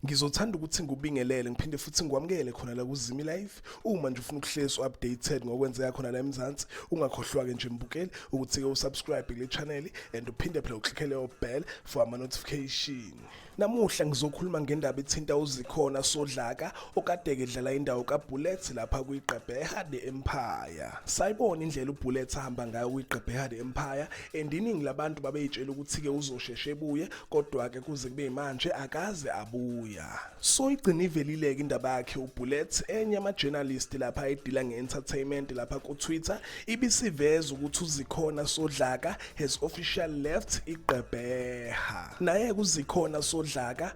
Ngizothanda ukuthi ngikubingelele ngiphinde futhi ngikwamukele khona la kuZimi Live. Uma nje ufuna ukuhlezi updated ngokwenzeka khona la eMzansi, ungakhohlwa ke nje mbukeli ukuthi ke usubscribe kule channel and uphinde phela uclicke leyo bell for ama notification. Namuhla ngizokhuluma ngendaba ethinta uZikhona Sodlaka okade ke edlala indawo kaBullets lapha kwiGqeberha The Empire. Sayibona indlela uBullets ahamba ngayo kwiGqeberha The Empire and iningi labantu babeyitshela ukuthi ke uzosheshe ebuye kodwa-ke kuze kube manje akaze abuya. So igcina ivelile-ke indaba yakhe uBullets, enye ama-journalist lapha edila nge-entertainment lapha ku-Twitter ibisiveza ukuthi uZikhona Sodlaka has official left iGqeberha. Naye-ke uZikhona Sodlaka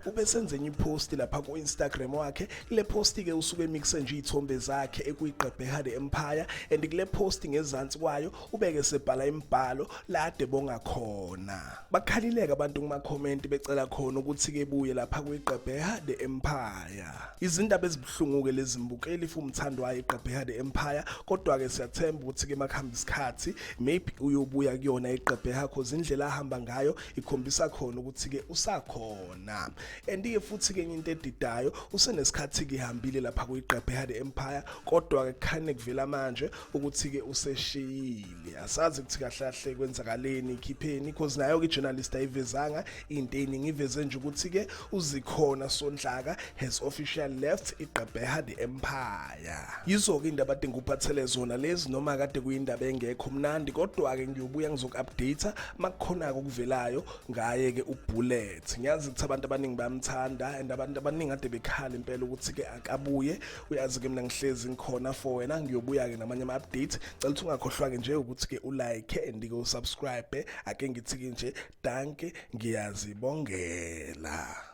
ubesenze enye ipost lapha ku-Instagram wakhe. Kule post-ke usuke emixe nje iy'thombe zakhe ekuyigqebheha The Empire and kule post ngezansi kwayo ubeke sebhala imibhalo la debonga khona. Bakhalileka abantu kuma comment becela khona ukuthi ke buye lapha kwiGqeberha The Empire. Izindaba ezibuhlungu ke lezi mbukeli futhi umthando wayo iGqeberha The Empire, kodwa ke siyathemba ukuthi ke makuhamba isikhathi maybe uyobuya kuyona iGqeberha cause indlela ahamba ngayo ikhombisa khona ukuthi ke usakhona. And ke futhi ke into edidayo, usenesikhathi ke hambile lapha kwiGqeberha The Empire, kodwa ke khane kuvela manje ukuthi ke useshiyile. Asazi ukuthi kahle kahle kwenzakaleni ikhipheni because nayo ke journalist ayivezanga into eningi, iveze nje ukuthi ke uZikhona Sodlaka has official left iGqeberha The Empire. Yizo ke indaba ade ngikuphathele zona lezi, noma kade kuyindaba engekho mnandi, kodwa ke ngiyobuya ngizoku-update makukhona okuvelayo ngaye ke uBullet. Ngiyazi ukuthi abantu abaningi bayamthanda and abantu abaningi kade bekhala impela ukuthi ke akabuye. Uyazi ke mina ngihlezi ngikhona for wena, ngiyobuya ke namanye ama-update. Cela ukuthi ungakhohlwa ke nje ukuthi ke ulike and ke usubscribe. Ake ngithi ke nje dankie, ngiyazibongela.